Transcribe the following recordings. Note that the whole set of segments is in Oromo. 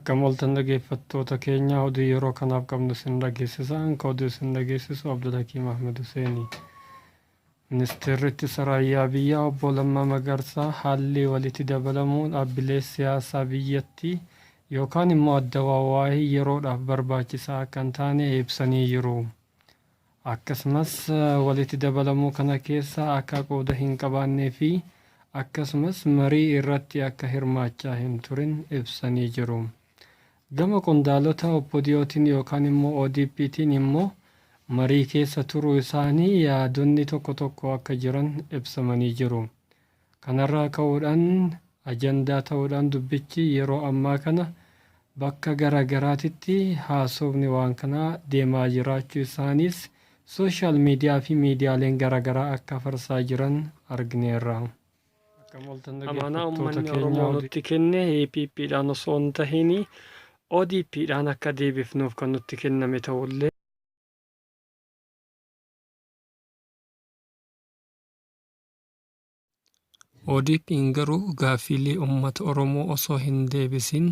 Akkam ooltan dhageeffattoota keenya oduu yeroo kanaaf qabnu isin dhageessisa. Anka oduu isin dhageessisu Abdulhakiim Ahmed Huseeni. Ministeerri Ittisa Raayyaa Biyyaa Obbo Lammaa Magarsaa haalli walitti dabalamuu dhaabbilee siyaasaa biyyattii yookaan immoo addawaawaayii yeroodhaaf barbaachisaa akka hin taane ibsanii jiru. Akkasumas walitti dabalamuu kana keessa akka qooda hin qabaannee fi akkasumas marii irratti akka hirmaachaa hin turin ibsanii jiru. Gama qondaalota OPDOtiin yookaan immoo ODPtiin immoo marii keessa turuu isaanii yaadonni tokko tokko akka jiran ibsamanii jiru. Kanarraa ka'uudhaan ajandaa ta'uudhaan dubbichi yeroo ammaa kana bakka gara garaatitti haasofni waan kanaa deemaa jiraachuu isaaniis social media fi miidiyaaleen gara garaa akka farsaa jiran argineerra. Amaanaa ummanni Oromoo nutti kenne APP dhaan osoo hin tahin ODP dhaan akka deebifnuuf kan nutti kenname ta'ullee, ODPn garuu gaaffiilee ummata Oromoo osoo hin deebisin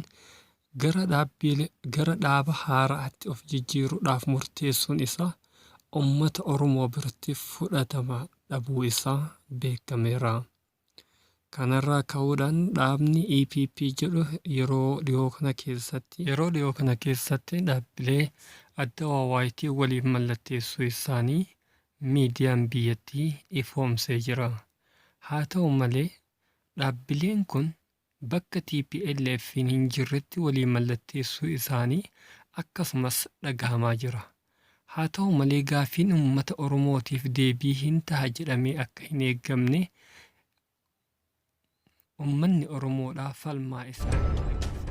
gara gara dhaaba haara'atti of jijjiirudhaaf murteessuun isaa ummata Oromoo biratti fudhatama dhabuu isaa beekameera. Kanarraa ka'uudhaan dhaabni EPP jedhu yeroo dhiyoo kana keessatti yeroo dhiyoo kana keessatti dhaabbilee ADWUItiin waliif mallatteessuu isaanii miidiyaan biyyattii ifoomsee jira. Haa ta'u malee, dhaabbileen kun bakka TPLFn hin jirretti walii mallatteessuu isaanii akkasumas dhagahamaa jira. Haa ta'u malee gaaffiin uummata Oromootiif deebii hin taha jedhamee akka hin eeggamne uummanni Oromoodhaa falmaa isaa hin dhageessisu.